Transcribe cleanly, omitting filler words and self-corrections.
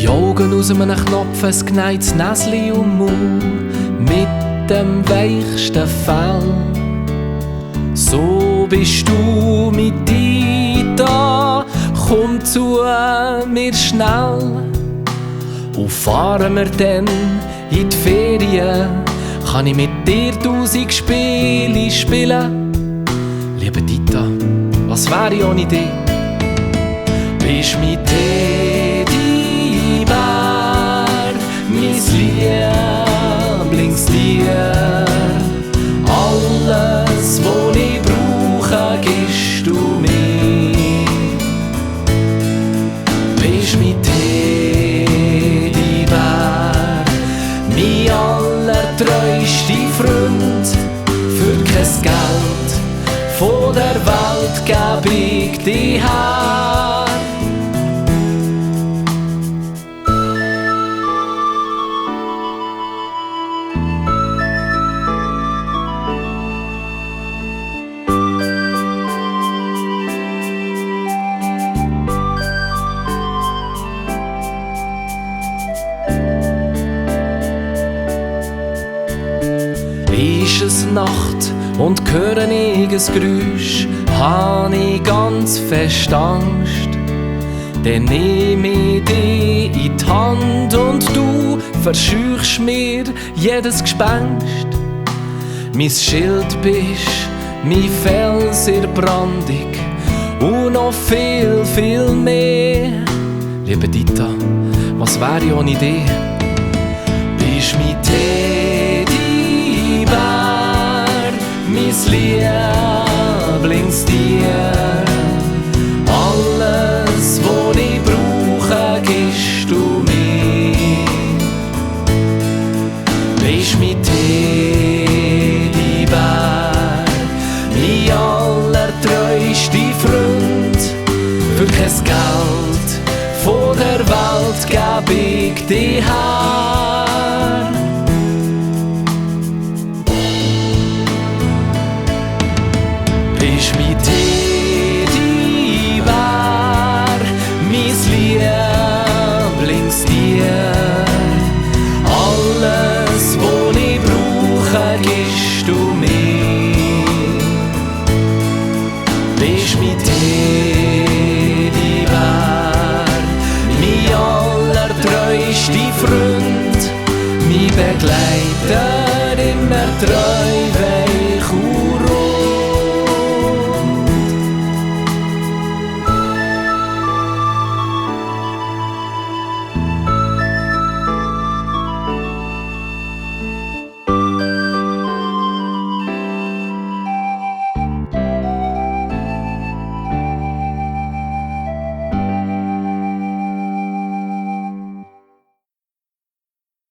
Die Augen aus einem Knopf, ein geneites Näsli und Mund mit dem weichsten Fell. So bist du mit dir da, komm zu mir schnell. Und fahren wir dann in die Ferien, kann ich mit dir 1000 Spiele spielen. Liebe Dita, was wäre ich ohne dich? Bist mein Teddybär, mein Lieblingstier. Alles, was ich brauche, gibst du mir. Bist mein Teddybär, mein allertreuster Freund. Für kein Geld von der Welt geb ich dich her. Ist es Nacht und höre ich ein Geräusch, hab ich ganz fest Angst. Dann nehm ich dich in die Hand und du verscheuchst mir jedes Gespenst. Mein Schild bist, mein Fels in der Brandung und noch viel, viel mehr. Liebe Dita, was wäre ich ohne dich? Bist mein Teddybär, mein Lieblingstier. Alles, was ich brauche, gibst du mir. Bist mein Teddybär, mein allertreuster Freund. Für kein Geld von der Welt geb ich dich her. Bist mein Teddybär, mein Lieblingstier. Alles, was ich brauche, gibst du mir. Bist mein Teddybär, mein allertreuster Freund, mein Begleiter immer treu.